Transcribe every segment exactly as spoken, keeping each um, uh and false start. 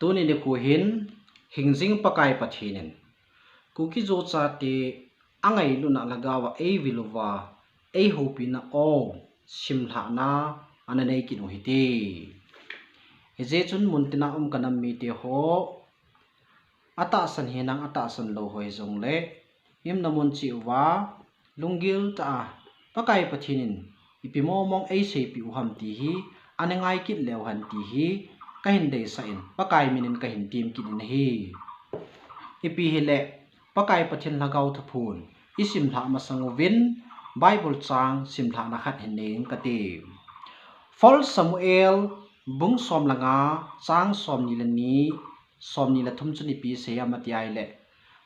Tuni nikho hin hingjing Pakai Pathen in Kuki Zo chate angailutna lhagao a eivil uva eihoupina aw simlhahna ana nei kit u hite. Hijeh chun muntina um kanam mite ho, atahsan hinam atahsan lou ho hijongle, imna mun cheh uva lunggil tah a Pakai Pathen in ipi mong mong eiseipeh u ham ti hi ana ngai kit leu hen ti hi kahin deisah in, Pakai min in kahin tem kit in ahi. Ipi hile, Pakai Pathen Lhagao Thuphon isimlhah masang uvin Bible chang simlhahna khat hin nei ing kate. First Samuel bung som le nga, chang somni le ni, somni le thum chun ipi asei ham ati ahile,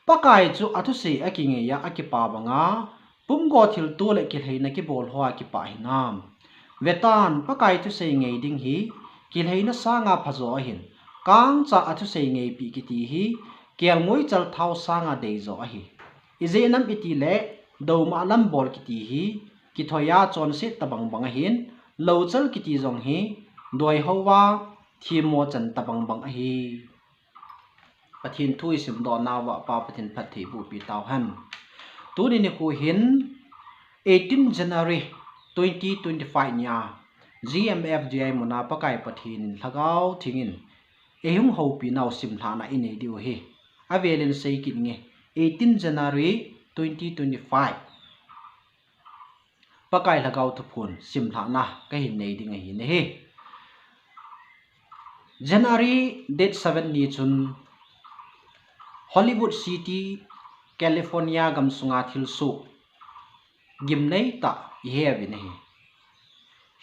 Pakai chu athusei akingei a akipa banga, pumgo thilto le kilheina kibol ho a kipah hinam? Vetan, Pakai thusei ngei ding hi kilheina sanga phajo ahin, kangcha athusei ngeipeh kiti hi kelngoi chalthao sanga deijo ahi. Ijeh inem itile, douma lam bol kiti hi kithoiya chonset tabang bang ahin, louchal kiti jong hi doihouva themmo chan tabang bang ahi. Pathen thu isimdoh nauva Pa Pathen phattheiboh pi tauhen. Tuni nikho hin eighteen January twenty twenty-five nia G M F D I muna Pakai Pathen in Lhagao Theng in eihung houpi nau simlhahna inei diu ahi. Avel in sei kit inge, eighteen January twenty twenty-five. Pakai Lhagao Thuphon simlhahna kahin nei ding ahi nahi. January date seven ni chun Hollywood City, California gamsunga thilsoh gimnei tah ihe uvin ahi.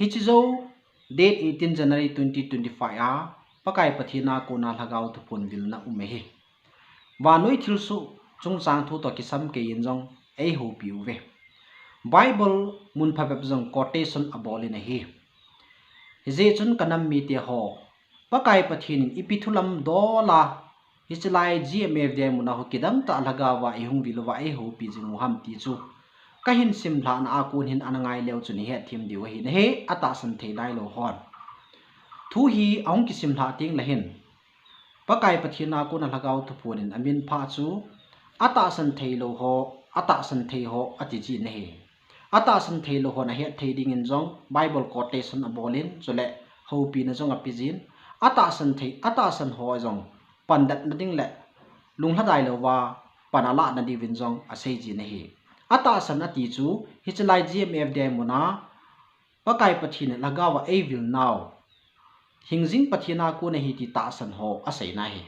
Hiche jou date eighteen January twenty twenty-five a Pakai Pathen a kona Lhagao Thuphon vilna um ahi. Vannoi thilsoh chungchang thu toh kisam keiyin jong eihoupi uve. Bible mun phabep jong quotation abol in ahi. Hijeh chun kanam mite ho, Pakai Pathen in ipi thu lam dol a, hiche lai G M F D I muna ho kidang tah lhagao a eihung vil uva eihoupi jing u ham ti chu kahin simlhahna a kon hin ana ngai leu chun ihet them diu ahi nahi, atahsan thei nailou hon. Thu hi ahung kisimlhah teng le hin, Pakai Pathen a kona Lhagao Thuphon in amin pha chu atahsan thei lou ho, atahsan thei ho ati jin ahi. Atahsan thei lou hon ahet thei dingin jong Bible quotation abol in, chule houpina jong ape jin. Atahsan thei, atahsan ho jong pandatna ding le lunglhadai louva pan alah na diuvin jong asei jin ahi. Atahsan ati chu hiche lai G M F D I muna Pakai Pathen in Lhagao a eivil nau hingjing Pathen a kon ahi ti tahsan ho aseina ahi.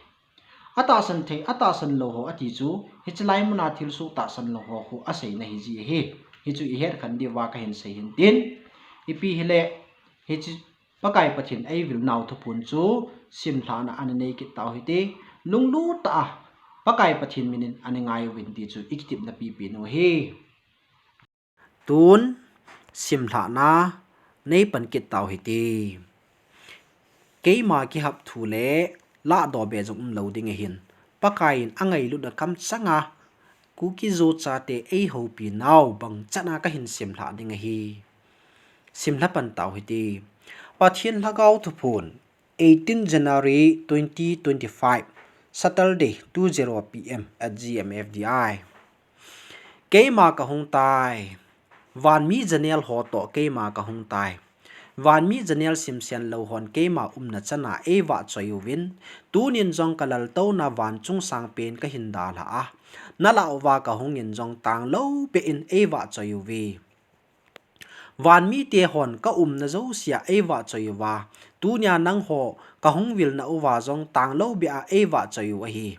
Atahsan thei, atahsan lou ho ati chu hiche lai muna thilsoh tahsan lou ho khu aseina ahi ji ahi. Hichu ihet khen diuva kahin sei hin tin. Ipi hile, hiche Pakai Pathen eivil nau thuphon chu simlhahna ana nei kit tau hite. Lunglut tah a Pakai Pathen min in ana ngai uvin ti chu ikitepna pipen u ahi. Tun simlhahna nei pan kit tau hite. Keima kihap thu le lahdoh be jong umlou ding ahin, Pakai in angailutna kamchanga Kuki Zo chate eihoupi nau bangchan a kahin simlhah ding ahi. Simlha pan tau hite. Pathen Lhagao Thuphon, eighteen January twenty twenty-five, Saturday, two zero P M at G M F D I. Keima kahung tai. Vanmi janel ho toh keima kahung tai. Vanmi janel simsen lou hon keima umna chana eivahchoi uvin, tunin jong kalaltouna vanchung sangpen kahin dalhah a, nalah uva kahungin jong tanglou beh in eivahchoi uve. Vanmite hon kaumna jousea eivahchoi uva, tunia nangho kahung vilna uva jong tanglou beh a eivahchoi u ahi.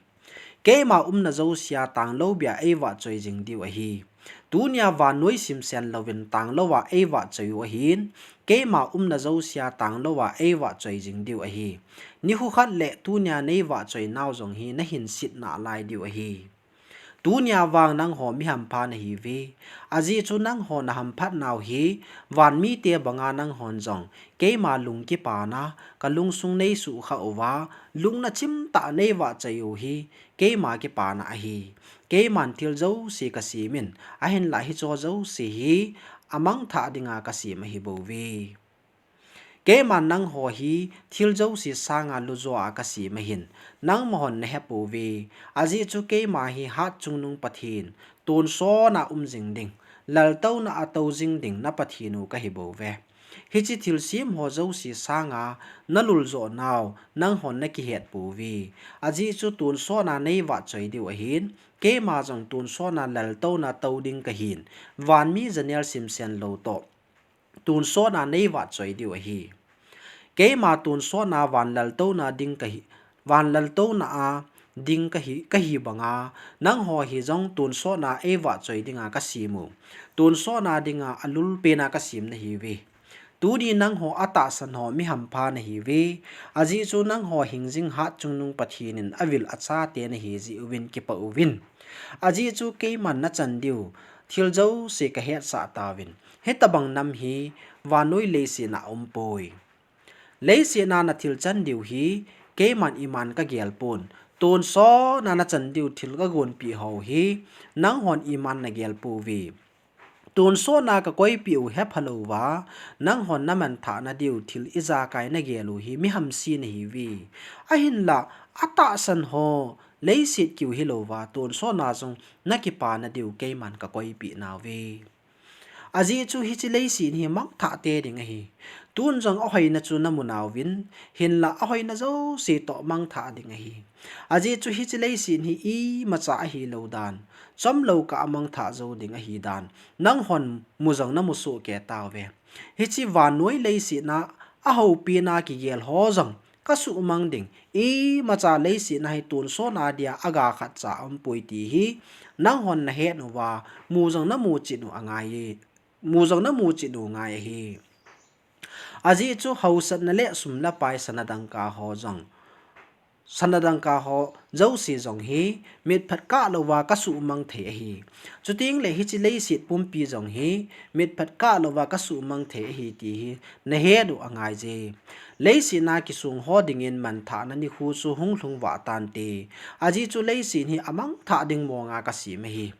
Keima umna jousea tanglou beh a eivahchoi jing diu ahi. Tunia vannoi simsen louvin tanglou a eivahchoi u ahin, keima umna jousea tanglou a eivahchoi jing diu ahi. Nikho khat le tunia neivahchoi nau jong hi nahin set nalai diu ahi. Tunia vang nangho mihampha nahiuve. Ajeh chu nangho nahamphat nau hi, vanmite banga nanghon jong keima lung kipana, kalungsung neisukha uva, lungna chimtah neivahchoi u hi keima kipana ahi. Keiman thil jouse kasemin, ahinlah hicheho jouse hi amangthah dinga kasem ahibouve. Keiman nangho hi thil jouse sanga lujoa kasem ahin, nangmahon nahepouve. Ajeh chu keima hi hatchungnung Pathen, tonsotna um jing ding, laltouna a tou jing ding na Pathen u kahibouve. Hiche thilsem ho jouse sanga nalul joh nau nanghon nakihet pouve. Ajeh chu tonsotna neivahchoi diu ahin, keima jong tonsotna laltouna tou ding kahin, vanmi janel simsen lou toh tonsotna neivahchoi diu ahi. Keima tonsotna vanlaltouna ding kahi, vanlaltouna a ding kahi, kahi banga, nangho hi jong tonsotna eivahchoi dinga kasem u. Tonsotna dinga alulpena kasem nahiuve. Tuni nangho atahsan ho mi hampha nahiuve. Ajeh chu nangho hingjing hatchungnung Pathen in avil achate nahi jeh uvin kipah uvin. Ajeh chu keiman nachan diu thil jouse kahetsah tauvin. Hitobang nam hi vannoi leiset a aumpoi. Leiset a nathil chan diu hi keiman iman kagel pon. Tonsotna nachan diu thil kagonpeh ho hi nanghon iman nagel pouve. Tonsotna kakoipeh u hepha louva, nanghon namanthahna diu thil ijakai nagel u hi mi hamse nahiuve. Ahinla, atahsan ho leiset kiu hilouva, tonsotna jong nakipana diu keiman kakoipeh nauve. Ajeh chu hiche leiset hi mangthah te ding ahi. Tun jong ahoina chu namu nauvin, hinla ahoina jouse toh mangthah ding ahi. Ajeh chu hiche leiset hi imacha ahilou dan, chomlou kah a mangthah jou ding ahi dan, nanghon mu jong namu sohkei tauve. Hiche vannoi leiset a ahoupina kigel ho jong kasuhmang ding, imacha leiset a hi tonsotna dia aga khatcha aumpoi ti hi nanghon nahet uva, mu jong namu chet u angai e, mu jong namu chet u ngai ahi. Ajeh chu hausatna le sum le pai sana dangka ho jong, sana dangka ho jouse jong hi mitphat kah louva kasuhmang thei ahi. Chuteng le hiche leiset pumpi jong hi mitphat kah louva kasuhmang thei ahi ti hi nahet u angai je. Leiset a kisong ho dingin manthahna nikho chu hung lhung vah tante. Ajeh chu leiset hi amangthah ding monga kasem ahi.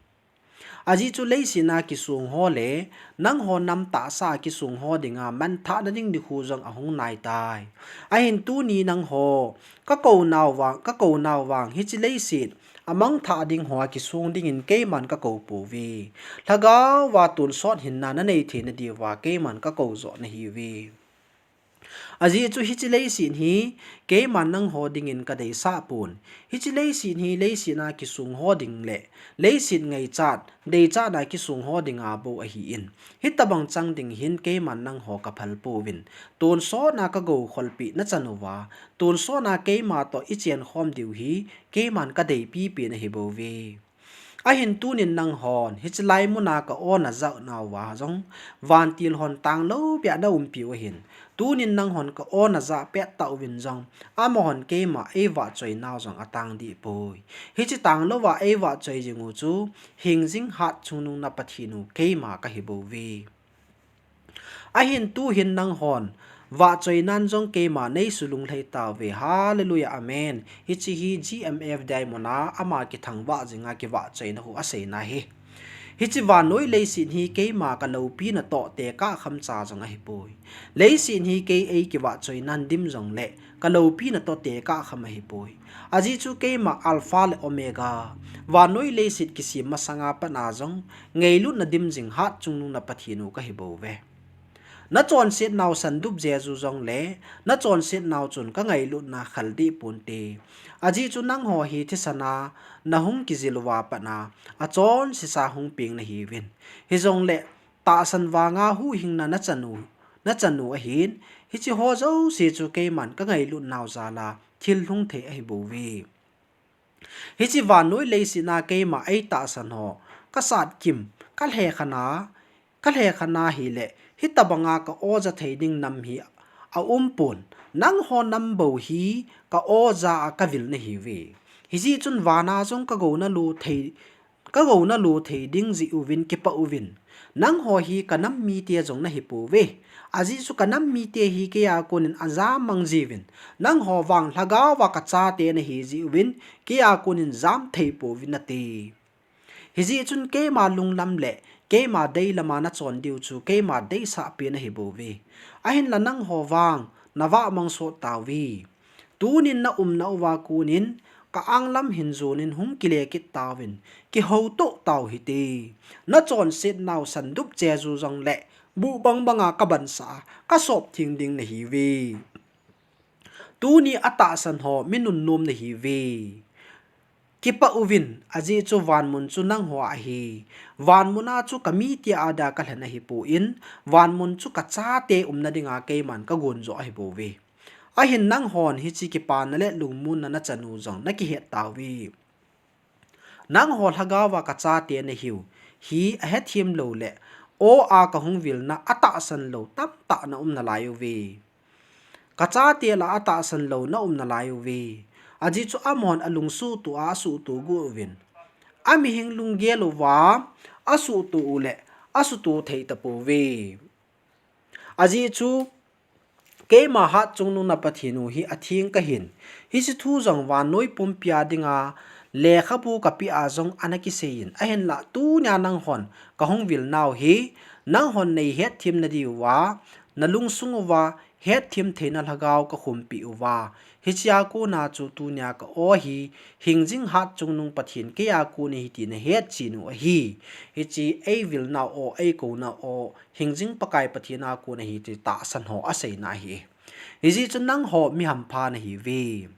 Ajeh chu leiset a kisong ho le nangho nam tahsa a kisong ho dinga manthahna ding nikho jong ahung naitai. Ahin tuni nangho kakou nau vang, kakou nau vang hiche leiset amangthah ding hoa kisong dingin keiman kakou pouve. Lhagao va tonsot hinna nanei theina diuva keiman kakou joh nahiuve. Ajeh chu hiche leiset hi keiman nangho dingin kadeisah pon. Hiche leiset hi leiset a kisong ho ding le leiset ngaichat, deichat a kisong ho dinga bou ahin, hitobang chang ding hin keiman nangho kaphal pouvin. Tonsotna kagou kholpeh nachan uva, tonsotna keima toh ichenkhom diu hi keiman kadeipipen ahibouve. Ahin tunin nanghon hiche lai muna ka-o najah nauva jong vantil hon tanglou beh a naumpiu ahin, tunin nanghon ka-o najah pet tauvin jong amahon keima eivahchoi nau jong atang dehpoi. Hiche tanglouva eivahchoi jing u chu hingjing hatchungnung na Pathen u keima kahibouve. Ahin tuhin nanghon vahchoinan jong keima neisulunglhai tauve. Hallelujah, amen. Hiche hi G M F Diamond a ama kithangvah jinga kivahchoina hu aseina ahi. Hiche vannoi leiset hi keima kaloupina toh tekah khamcha jong ahipoi. Leiset hi kei eikivahchoinan dim jongle kaloupina toh tekah kham ahipoi. Ajeh chu keima Alpha le Omega, vannoi leiset kisem masanga pat a jong ngailutna dim jing hatchungnung na Pathen u kahibouve. Nachonset nau sandup jeju jongle nachonset nau chun kangailutna khaldeh ponte. Ajeh chu nangho hi thisan a nahung kijil uva pat a achonsesa hung peng nahiuvin. Hijongle tahsan vanga huhhingna nachan u, nachan u ahin, hicheho jouse chu keiman kangailut nau jal a thil lhung thei ahibouve. Hiche vannoi leiset a keima eitahsan ho kasatkim, kalhekhan a, kalhekhan ahile hitobanga ka-o ja thei ding nam hi aumpon, nangho nam bou hi ka-o ja a kavil nahiuve. Hijeh chun vana jong kagouna lo thei, kagouna lo thei ding jeh uvin kipah uvin. Nangho hi kanam mite jong nahipouve. Ajeh chu kanam mite hi keia konin ajam mang jiuvin. Nangho vang lhagaova kachate nahi jeh uvin keia konin jam thei pouvin ati. Hijeh chun keima lunglam le keima dei lama nachon diu chu keima deisah pen ahi bouve. Ahinla nangho vang navahmang sot tauve. Tunin naumna uva konin ka-ang lam hin jonin hung kile kit tauvin, kihoutoh tau hite. Nachonset nau sandup cheju jongle buh bangbanga kabansah a kasop theng ding nahiuve. Tuni atahsan ho mi nunnom nahiuve. Kipah uvin, ajeh chu vanmun chu nangho a ahi. Vanmun a chu kamite a dia kalhen ahipon, vanmun chu kachate umna dinga keiman kagon joh ahi bouve. Ahin nanghon hiche kipana le lungmonna nachan u jong nakihet tauve. Nangho lhagaova kachate nahiu hi ahethem loule, aw a kahung vilna atahsan lou tamtah naum nalai uve. Kachate lah a atahsan lou naum nalai uve. Ajeh chu amahon alungsuhtoh a asuhtoh got uvin, amihing lunggel uva asuhtoh uleh asuhtoh thei tapouve. Ajeh chu keima hatchungnung na Pathen u hi atheng kahin, hiche thu jong vannoi pumpia dinga lekhabu kapeh a jong ana kiseiyin, ahinlah tunia nanghon kahung vilnau hi, nanghon neihetthem nadiuva, nalungsung uva hetthem theina lhagao kakhumpeh uva, hichea kona chu tunia ka-aw hi hingjing hatchungnung Pathen keia kon ahi ti nahetchen u ahi. Hiche eivilnau aw, eikounau aw hingjing Pakai Pathen a kon ahi ti tahsan ho aseina ahi. Hijeh chun nangho mi hampha nahiuve.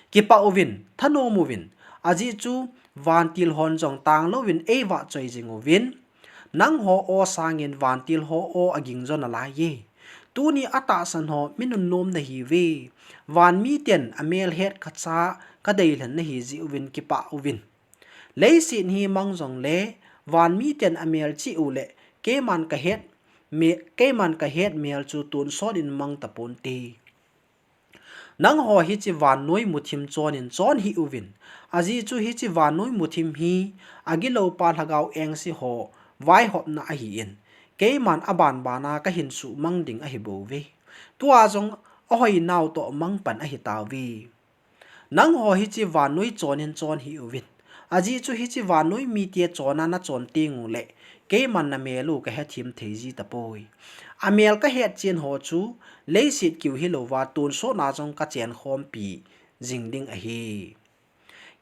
Kipah uvin, thanom uvin, ajeh chu vantil hon jong tanglouvin eivahchoi jing uvin. Nangho aw sangin vantil ho aw aging jo nalaiye. Tuni atahsan ho mi nunnom nahiuve. Vanmiten amel het kacha kadeilhen nahi jeh uvin kipah uvin. Leiset hi mang jongle, vanmiten amel cheh uleh, keiman kahet me-, keiman kahet mel chu tonsot in mang taponte. Nangho hiche vannoi muthim chonin chon hih uvin. Ajeh chu hiche vannoi muthim hi agiloupa lhagao engse ho vaihopna ahin, keiman abanbana kahin suhmang ding ahi bouve. Tua jong ahoinau toh mang pan ahi tauve. Nangho hiche vannoi chonin chon hih uvin. Ajeh chu hiche vannoi mite chona nachon tenguleh, keiman namel u kahethem thei ji tapoi. Amel kahetchen ho chu leiset kiu hilouva tonsotna jong kachenkhompi jing ding ahi.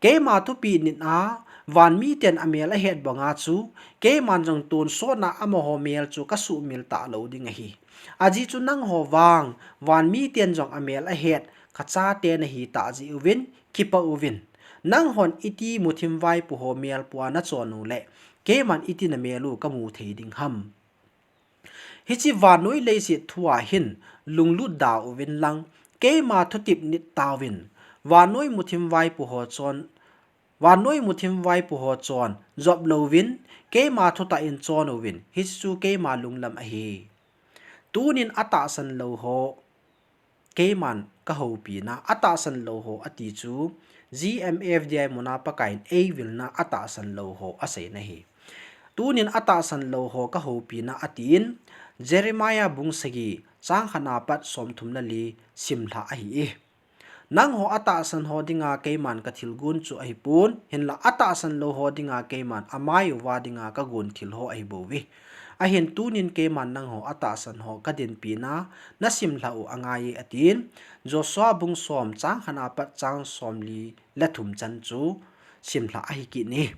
Keima thupeh nitna, vanmiten amel ahet banga chu, keiman jong tonsotna amaho mel chu kasuhmil talou ding ahi. Ajeh chu nangho vang, vanmiten jong amel ahet kachate nahitah jeh uvin, kipah uvin. Nanghon iti muthim vaipo ho melpua nachon uleh, keiman iti namel u kamu thei ding ham. Hiche vannoi leiset thua hin lunglut da uvin lang, keima thutep nit tauvin. Vannoi muthim vaipo ho chon, vannoi muthim vaipo ho chon jop louvin, keima thutah in chon uvin, hiche chu keima lunglam ahi. Tunin atahsan lou ho keiman kahoupina, atahsan lou ho ati chu, G M F D I muna Pakaiyin eivilna atahsan lou ho aseina ahi. Tunin atahsan lou ho kahoupina atin, Jeremiah bung sagi, chang khatna pat somthum le li simlhah ahi e. Nangho atahsan ho dinga keiman kathilgon chu ahipon, hinla atahsan lou ho dinga keiman amai uva dinga kagon thil ho ahi bouve. Ahin tunin keiman nangho atahsan ho kadinpina, nasimlhah u angaiye atin, Joshua bung som, chang khatna pat chang somli le thum chan chu simlhah ahi kit e.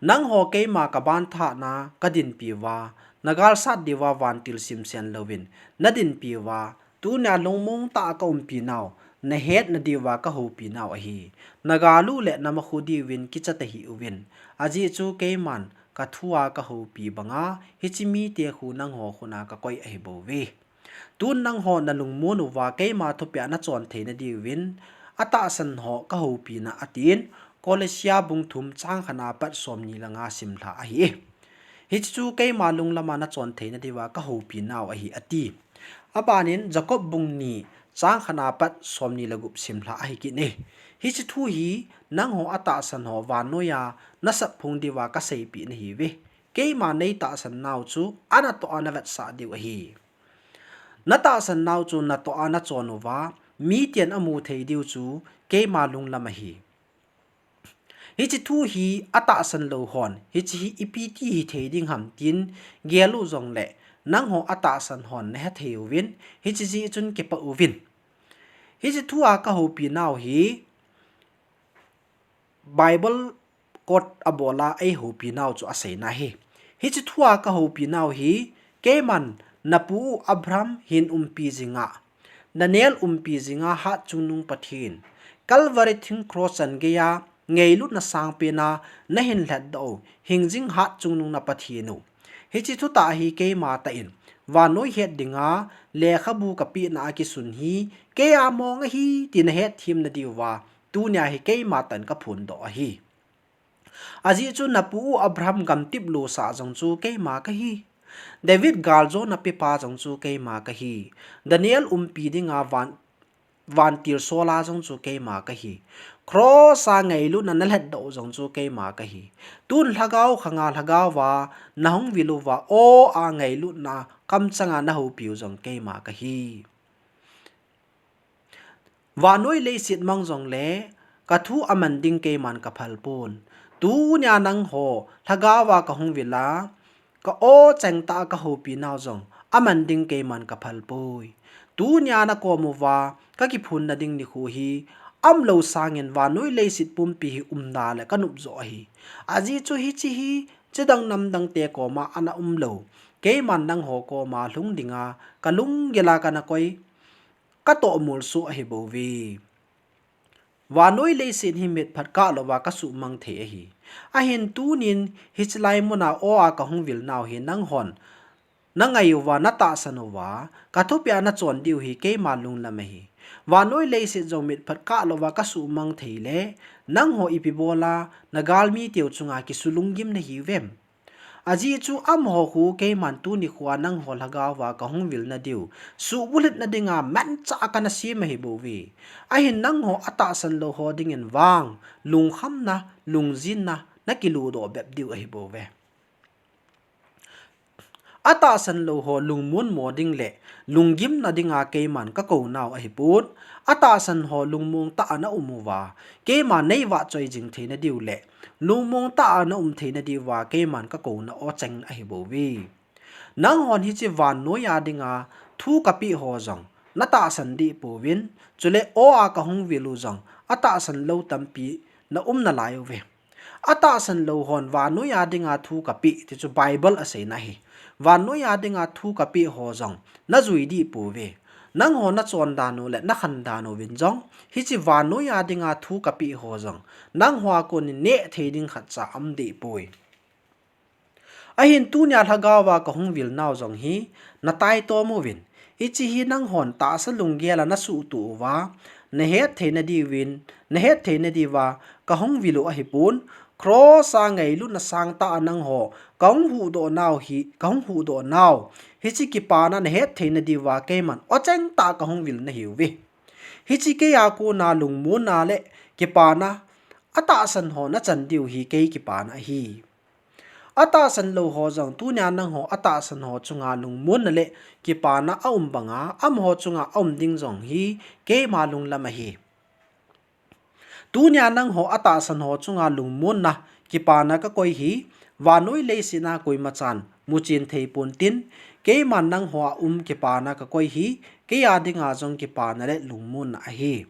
Nangho keima kabanthahna kadinpi uva, nagalsat diuva vantil simsen louvin nadinpi uva, tunia lungmong tah a kaumpinau, nahetna diuva kahoupinau ahi. Nagal u le namakhu diuvin kicha tahih uvin. Ajeh chu keiman kathua kahoupi banga, hiche mite khu nangho khutna kakoi ahi bouve. Tun nangho nalungmon uva keima thupeh a nachon theina diuvin, atahsan ho kahoupina atin, Kolosia bung thum chang khatna pat somni le nga simlhah ahi e. Hiche chu keima lunglama nachon theina diuva kahoupinau ahi ati. Abanin Jacob bung ni chang khatna pat somni le gup simlhah ahi kit e. Hiche thu hi nangho atahsan ho vannoiya nasap phong diuva kaseipeh nahiuve. Keima neitahsan nau chu anatoh a navetsah diu ahi. Natahsan nau chu natoh a nachon uva, miten amu thei diu chu keima lunglam ahi. Hiche thu hi atahsan lou hon hiche hi ipi ti hithei ding ham tin gel u jongle, nangho atahsan hon nahe thei uvin, hiche jeh chun kipah uvin. Hiche thu a kahoupi nau hi Bible quote abol a eihoupi nau chu aseina ahi. Hiche thu a kahoupi nau hi, keiman napu u Abraham hin umpi jinga, Daniel umpi jinga hatchungnung Pathen, Calvary thing cross chan geiya ngailutna sangpen a nahin lhatdoh u, hingjing hatchungnung na Pathen u, hiche thutah hi keima tah in vannoi het dinga lekhabu kapehna a kisun hi keia mong ahi ti nahetthem nadiuva, tunia hi keima tah in kaphondoh ahi. Ajeh chu napu u Abraham gamtip losah jong chu keima kahi. David galjona pepa jong chu keima kahi. Daniel umpi dinga van, vantil sola jong chu keima kahi. Cross a ngailutna nalhatdoh u jong chu keima kahi. Tun lhagao khanga lhagaova nahung vil uva aw a ngailutna kamchanga nahoupiu jong keima kahi. Vannoi leiset mang jongle kathu aman ding keiman kaphal pon. Tunia nangho lhagaova kahung vil a, ka aw chengtah a kahoupi nau jong aman ding keiman kaphal poi. Tunia nakom uva kakiphonna ding nikho hi umlou sangin vannoi leiset pumpi hi umda le kanop joh ahi. Ajeh chu hiche hi chidang namdangte koma ana umlou, keiman nangho koma lhung dinga kalunggil a kana koi, katohmol soh ahibouve. Vannoi leiset hi mitphat kah louva kasuhmang thei ahi. Ahin tunin hiche lai muna aw a kahung vil nau hi nanghon nangai uva, natahsan uva, kathupeh a nachon diu hi keima lunglam ahi. Vannoi leiset jong mitphat kah louva kasuhmang thei le, nangho ipi bol a nagalmiteu chunga kisulunggim nahiuvem? Ajeh chu amaho khu keiman tuni khoa nangho lhagaova kahung vil nadiu, suhbulhit nadinga manchah a kana sem ahibouve. Ahin nangho atahsan lou ho dingin vang, lungkhamna, lungjinna, nakiludoh bep diu ahibouve. Atahsan lou ho lungmon mo ding le lunggimna dinga keiman kakou nau ahipon, atahsan ho lungmong tah a naum uva, keima neivahchoi jing thei nadiu le lungmong tah a naum thei nadiuva keiman kakouna aw cheng ahibouve. Nanghon hiche vannoi a dinga thu kapeh ho jong natahsan deh pouvin, chule aw a kahung vil u jong atahsan lou tampi naum nalai uve. Atahsan lou hon vannoi a dinga thu kapeh ti chu Bible aseina ahi. Vannoi a dinga thu kapeh ho jong najui deh pouve. Nangho nachon dan u le nakhan dan uvin jong hiche vannoi a dinga thu kapeh ho jong nangho a konin neh thei ding khatcha aum deh poi. Ahin tunia lhagaova kahung vil nau jong hi nataitom uvin, hiche hi nanghon tahsa lunggel a nasuhtuh uva, nahet thei nadiuvin, nahet thei nadiuva kahung vil u ahipon, cross a ngailutna sangtah a nangho kahung huhdoh nau hi, kahung huhdoh nau, hiche kipana nahet thei nadiuva keiman aw chengtah kahung vil nahiuve. Hiche keia kona lungmonna le kipana atahsan ho nachan diu hi kei kipana ahi. Atahsan lou ho jong tunia nangho atahsan ho chunga lungmonna le kipana aum banga amaho chunga aum ding jong hi keima lunglam ahi. Tunia nangho atahsan ho chunga lungmonna, kipana kakoi hi, vannoi leiset a koimachan muchen thei pontin, keiman nangho a um kipana kakoi hi, keia dinga jong kipana le lungmonna ahi.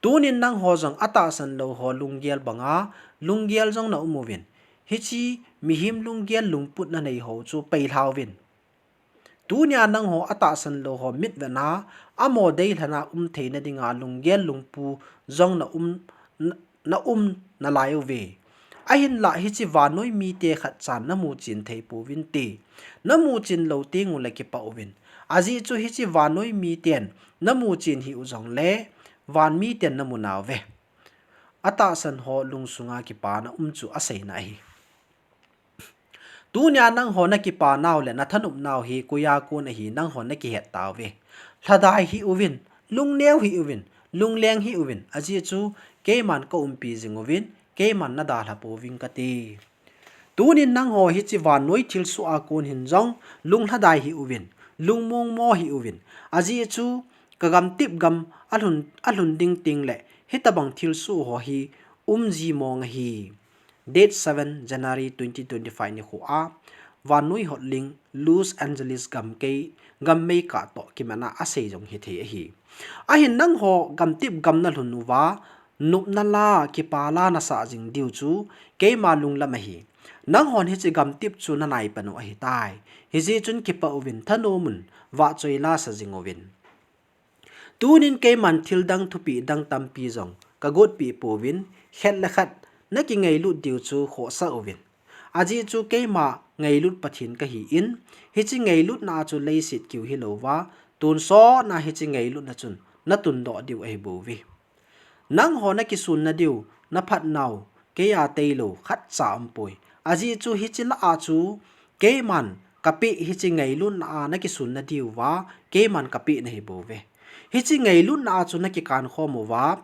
Tunin nangho jong atahsan lou ho lunggel banga lunggel jong naum uvin, hiche mihem lunggel lungput nanei ho chu peilhauvin. Tunia nangho atahsan lou ho mitvetna, amaho deilhenna um theina dinga lunggel lungpu jong naum, naum nalai uve. Ahinlah hiche vannoi mite khatchan namuchen thei pouvinte. Namuchen lou tengule kipah uvin. Ajeh chu hiche vannoi miten namuchen hih u jongle van miten namu nauve. Atahsan ho lungsunga kipana um chu aseina ahi. Tunia nangho nakipa nau le nathanop nau hi koia kon ahi nangho nakihet tauve. Lhadai hih uvin, lungneo hih uvin, lungleng hih uvin, ajeh chu keiman kaumpi jing uvin, keiman nadalha pouving kati. Tunin nangho hiche vannoi thilsoh a kon hin jong lunglhadai hih uvin, lungmongmo hih uvin, ajeh chu kagamtip gam alhun, alhun ding tengle hitobang thilsoh ho hi umji mong ahi. Date seven January twenty twenty-five nikho a vannoi hotling Los Angeles gamkei, gammei kah toh kimatna asei jong hithei ahi. Ahin nangho gamtip gam nalhun uva, nopna la, kipa la nasah jing diu chu keima lunglam ahi. Nanghon hiche gamtip chu nanaipan u ahitai. Hijeh chun kipah uvin, thanom un, vahchoi la sa jing uvin. Tunin keiman thildang thupeh dang tampi jong kagotpeh pouvin, khat le khat nakingailut diu chu khohsah uvin. Ajeh chu keima ngailut Pathen kahin, hiche ngailutna a chu leiset kiu hilouva, tonsotna hiche ngailutna chun natundoh diu ahibouve. Nangho nakisonna diu, naphatnau, keiya tailou khatcha aumpoi. Ajeh chu hiche lah a chu keiman kapeh, hiche ngailutna a nakisonna diuva keiman kapeh nahibouve. Hiche ngailutna a chu nakikan khom uva,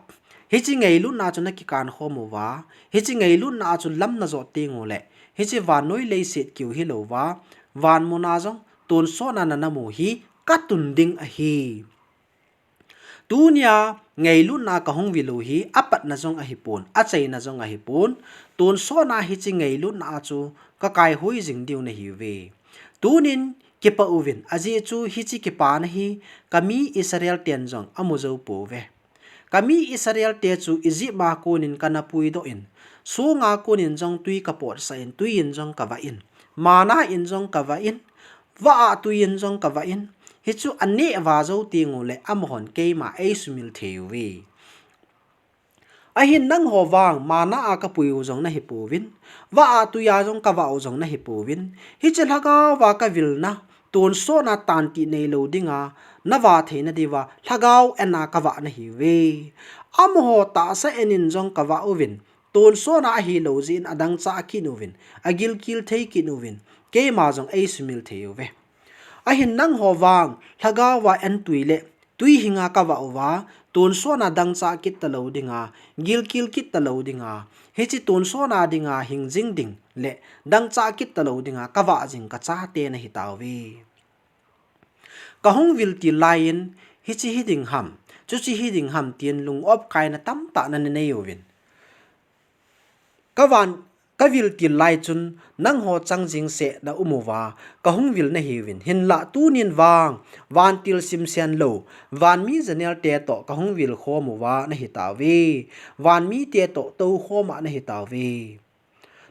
hiche ngailutna a chu nakikan khom uva, hiche ngailutna a chu lam najot tenguleh, hiche vannoi leiset kiu hilouva, vanmuna jong tonsotna nanamu hi katun ding ahi. Tunia ngailutna kahung vil u hi apatna jong ahipon, achaina jong ahipon, tonsotna hiche ngailutna a chu kakaihoi jing diu nahiuve. Tunin kipah uvin, ajeh chu hiche kipana hi kami Israel ten jong amu jou pouve. Kami Israel te chu Egypt a konin kana puidoh in, songa konin jong tui kapotsah in, tui in jong kavah in, manna in jong kavah in, vah a tui in jong kavah in, hichu aneh vah jou tenguleh amahon keima eisumil thei uve. Ahin nangho vang manna a kapui u jong nahipouvin, vah a tui a jong kavah u jong nahipouvin, hiche lhagao va kavilna, tonsotna tantih neilou dinga navah theina diuva lhagao en a kavah nahiuve. Amaho tahsa en in jong kavah uvin, tonsotna ahilou jeh in adangchah kit uvin, agilkel thei kit uvin, keima jong eisumil thei uve. Ahin nangho vang lhagao va en tui le tui hinga kavah uva, tonsotna dangchah kit talou dinga, gilkel kit talou dinga, hiche tonsotna dinga hing jing ding le dangchah kit talou dinga kavah jing kachate nahitauve. Kahung vil til laiyin, hiche hiding ham, chuche hiding ham tin lung-op kaina tamtah nanei uvin. Kavan, kavil til lai chun nangho chang jing seh naum uva, kahung vil nahiuvin. Hinlah tunin vang, vantil simsen lou, vanmi janel te toh kahung vil khom uva nahitauve. Vanmi te toh toukhom a nahitauve.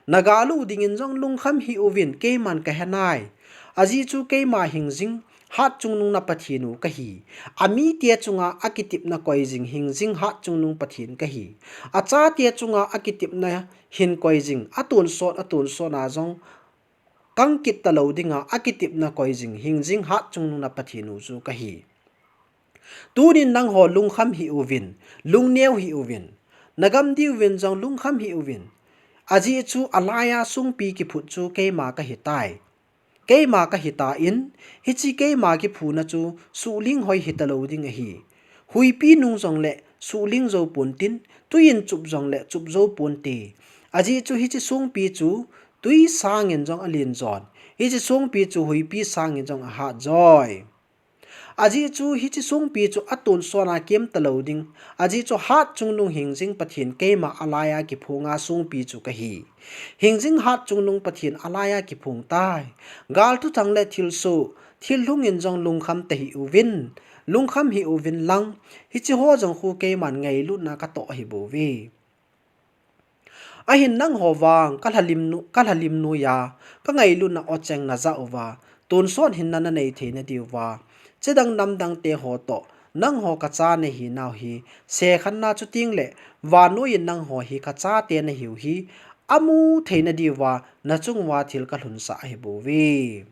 Nagalu dingin jong lungkham hih uvin, keiman kahenai. Ajeh chu keima hing jing hatchungnung na Pathen u kahi. Amite chunga akitepna koi jing hing jing hatchungnung Pathen kahi. Achate chunga akitepna hin koi jing, atonsot, atonsotna jong kang kit talou dinga akitepna koi jing hing jing hatchungnung na Pathen u chu kahi. Tunin nangho lungkham hih uvin, lungneo hih uvin, nagam diuvin jong lungkham hih uvin. Ajeh chu alaiya songpi kiphut chu keima kahitai. Keima kahitan, hiche keima kiphuna chu suhling hoi hitalou ding ahi. Huipi nung jongle suhling jou pontin, tui in chup jongle chup jou ponte. Ajeh chu hiche songpi chu tui sangin jong alen jon, hiche songpi chu huipi sangin jong ahat joi. Ajeh chu hiche songpi chu atonsotna kem talou ding. Ajeh chu hatchungnung hing jing Pathen keima alaiya kiphunga songpi chu kahi. Hing jing hatchungnung Pathen alaiya kiphung tai. Gal thuthang le thilsoh, thil lhungin jong lungkham tahih uvin, lungkham hih uvin lang, hiche ho jong khu keiman ngailutna katoh ahibouve. Ahin nangho vang, kalhalim nu, kalhalim noiya, kangailutna ocheng najah uva, tonsot hinna nanei theina diuva, chidang namdang te ho toh, nangho kacha nahinau hi, sekhanna chutengle, vannoiyin nangho hi kachate nahiu hi, amu theina diuva, nachung uva thil kalhunsah ahibouve.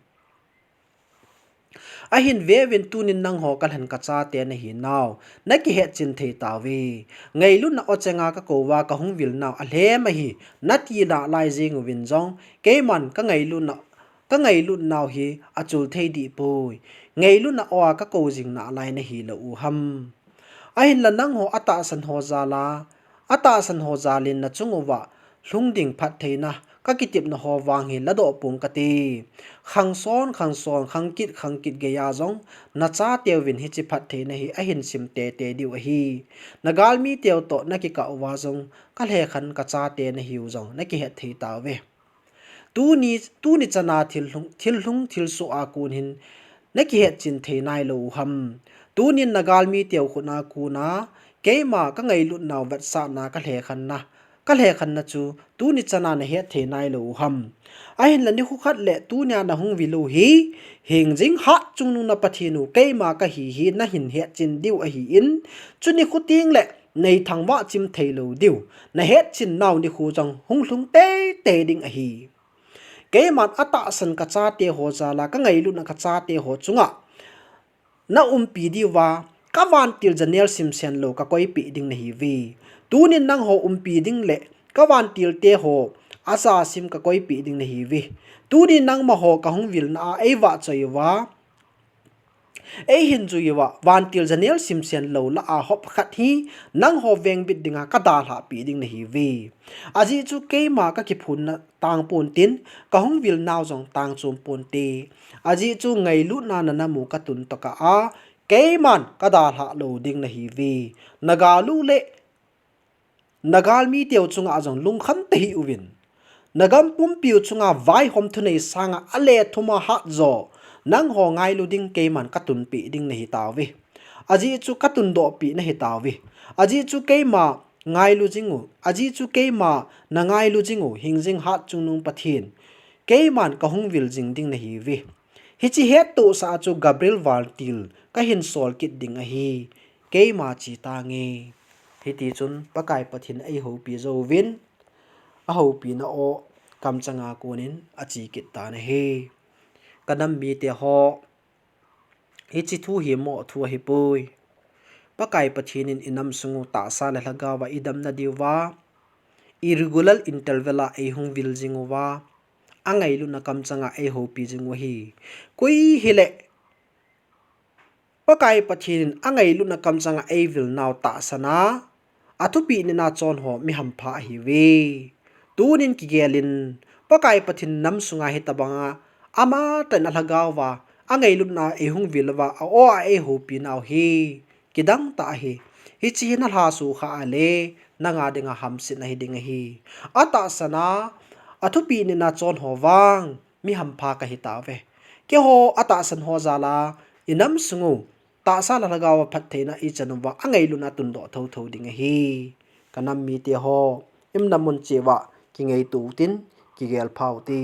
Ahin veuvin tunin nangho kalhen kachate nahinau, nakihetchen thei tauve. Ngailutna ochenga kakou uva kahung vil nau alhem ahi, nati nalai jeng uvin jong, keiman kangailutna, kangailutnau hi achul thei dih poi. Ngailutna oa kakou jing nalai nahilou u ham. Ahinla nangho atahsan ho jal a, atahsan ho jal in nachung uva lhung ding phattheina kakitepna ho vang hi ladoh pong kate. Khangson, khangson, khangkit, khangkit geiya jong nachateuvin hiche phattheina hi ahin sim tete diu ahi. Nagalmi teu toh nakikah uva jong kalhekhan kachate nahiu jong nakihet thei tauve. Tuni, tuni chana thil lhung, thil lhung, thil soh a kon hin nakihetchin thei nailou u ham? Tunin Nagalmi teu khut a kona keima kangailutnau vetsahna kalhekhanna, kalhekhanna chu tuni chana nahet thei nailou u ham? Ahinla nikho khat le tunia nahung vil u hi, hingjing hat chungnung na Pathen u keima kahi hi nahin hetchin diu ahin, chu nikho teng le neithangvah chim theilou diu, nahetchin nau nikho jong hung lhung teitei ding ahi. Keiman atahsan kachate ho jal a, kangailutna kachate ho chunga naumpi diuva, kavantil janel simsen lou kakoipeh ding nahiuve. Tunin nangho umpi ding le kavantil te ho aja sim kakoipeh ding nahiuve. Tunin nangmaho kahung vilna a eivahchoi uva, eihin jui uva, vantil janel simsen lou lah a hop khat hi nangho vengbit dinga kadalhah peh ding nahiuve. Ajeh chu keima kakiphunna tang pontin, kahung vilnau jong tang chom ponte. Ajeh chu ngailutna nanam u katun tokah a, keiman kadalhah lou ding nahiuve. Nagal u le Nagalmi teu chunga jong lungkham tahih uvin, nagam pumpiu chunga vaihom thunei sanga alethuama hatjo nangho ngailu ding keiman katunpeh ding nahitauve. Ajeh chu katundohpeh nahitauve. Ajeh chu keima ngailu jing u, ajeh chu keima nangailu jing u hingjing hat chungnung Pathen, keiman kahung vil jing ding nahiuve. Hiche hettohsah a chu Gabriel vantil kahin sol kit ding ahi. Keima che tange. Hitichun Pakai Pathen eihoupi jouvin, ahoupina o kamchanga konin ache kit tan ahi. Kanam mite ho, hiche thu hi moh thu ahipoi. Pakai Pathen in inam sung u tahsa le lhagao va idamna diuva, irregular interval a eihung vil jing uva, angailutna kamchanga eihoupi jing u ahi. Koi hile, Pakai Pathen in angailutna kamchanga eivilnau tahsan a, athupeh nina chon ho mi hampha ahiuve. Tunin kigelin, Pakai Pathen nam sunga hitobanga amatah in alhagao va, angailutna eihung vil uva, a-o a eihoupinau hi kidang tah ahi. Hiche hi nalhasukhah a le, nanga dinga hamsetna hiding ahi. Atahsan a, athupeh nina chon ho vang mi hampha kahitauve. Keiho atahsan ho jal a, inam sung u tahsa le lhagao va phattheina ichan uva, angailutna tundoh thouthou ding ahi. Kanam mite ho, imna mun cheh uva kingaito utin, kigelpha ute.